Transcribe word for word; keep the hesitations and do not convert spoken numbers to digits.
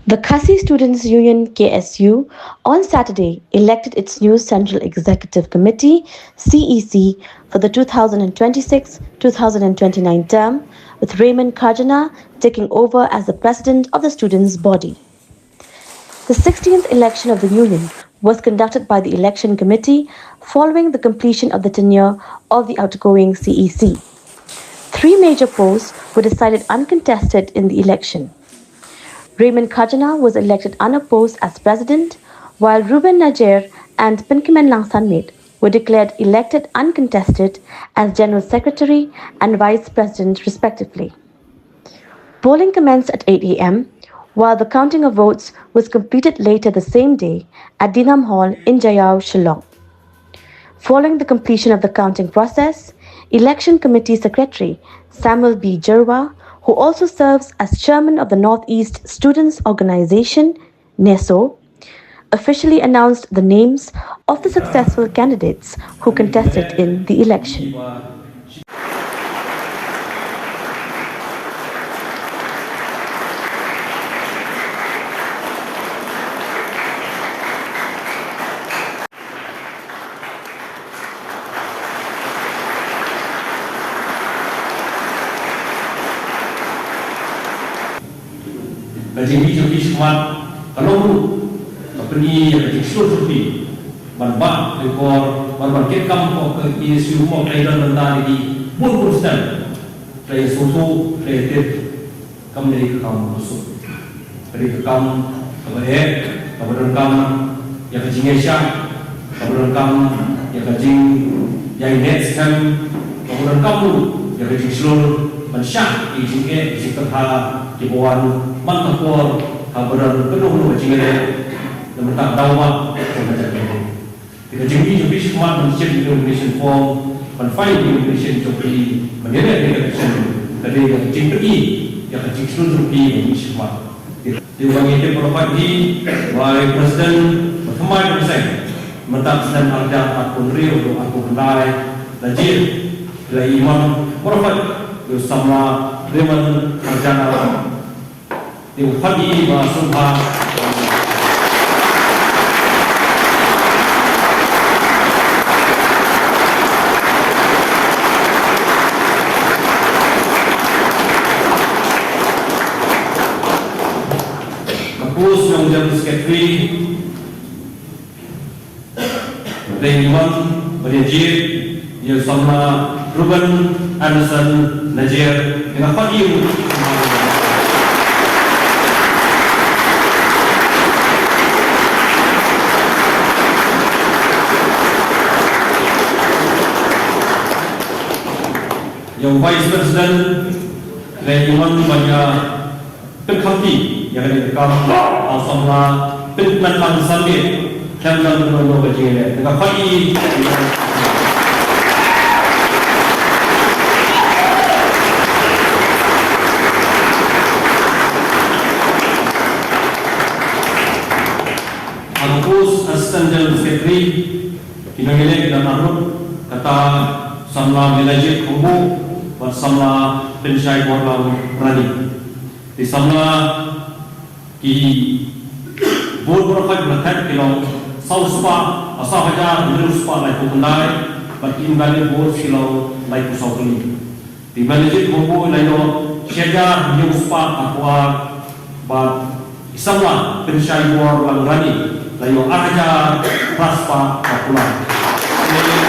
The Khasi Students Union K S U on Saturday elected its new Central Executive Committee C E C for the two thousand twenty-six two thousand twenty-nine term, with Raymond Kharjana taking over as the president of the students' body. The sixteenth election of the union was conducted by the election committee following the completion of the tenure of the outgoing C E C. Three major posts were decided uncontested in the election. Raymond Kharjana was elected unopposed as president, while Reuben Najer and Pinkimen Langsanmit were declared elected uncontested as general secretary and vice president, respectively. Polling commenced at eight a m, while the counting of votes was completed later the same day at Dinam Hall in Jaiaw, Shillong. Following the completion of the counting process, Election Committee Secretary Samuel B Jyrwa, who also serves as chairman of the Northeast Students Organization, NESO, officially announced the names of the successful candidates who contested in the election. Ka jingmih jong phi shakhmat ka long ruh ka pyni ïa ka jingshlur jong phi ban bah lyngkor, ban ban kit kam kum ka K S U, mo, ka dei ban da ïa ki bun bun stem, ka dei sngewthuh, ka dei tip. Kam dei ka kam u suk. Ka dei ka kam kaba eh, kaba donkam ïa ka jingïaishah, kaba donkam ïa ka jingïaineh skhem, kaba donkam ruh ïa ka jingshlur ban shah ïa ki jingeh, ki jingtyrha kiba wan man ka por kaba don kano kano ka jingeh. Namar ka daw ba ka jingeh. Te ka jingmih jong phi shakhmat ban shim ïa ka nomination form, ban file ïa ka nomination jong phi, ban ïaleh ïa ka election, ka dei ka jingpyni ïa ka jingshlur jong phi ban mih shakhmat. Te, te ba ngi tip baroh hi, ba u president ba thymmai ba seng, mynta ka snem ar hajar arphew hynriew haduh arphew khyndai, la jied, la ïa imon baroh ïa u samla Raymond Kharjana. Te u khot ïa i ba sngewbha. Ka post jong General Secretary. Dei imon ba ïa jied ïa u samla Reuben Anderson Najer, ïa nga pat ïa u. Ïa u Vice President, dei imon ba ïa pynkham ïa kane ka kam, ha u samla Pynman Langsanmit, khlem don kano kano ka jingïaleh. Te nga khot ïa i. Ha ka post Assistant General Secretary, ki nongïaleh ki don arngut, kata samla Melajit Khongbuh bad samla Pynshai Borlang Rani. Te samla ki vote baroh kawei ba la thep ki long saw spah, saw hajar hynriew spah laiphew khyndai, bad ki invalid votes ki long laiphew saw tylli. Te Melajit Khongbuh la ïoh shi hajar hynñiew spah arphew ar, bad i samla Pynshai Borlang Rani la ïoh ar hajar phra spah arphew lai.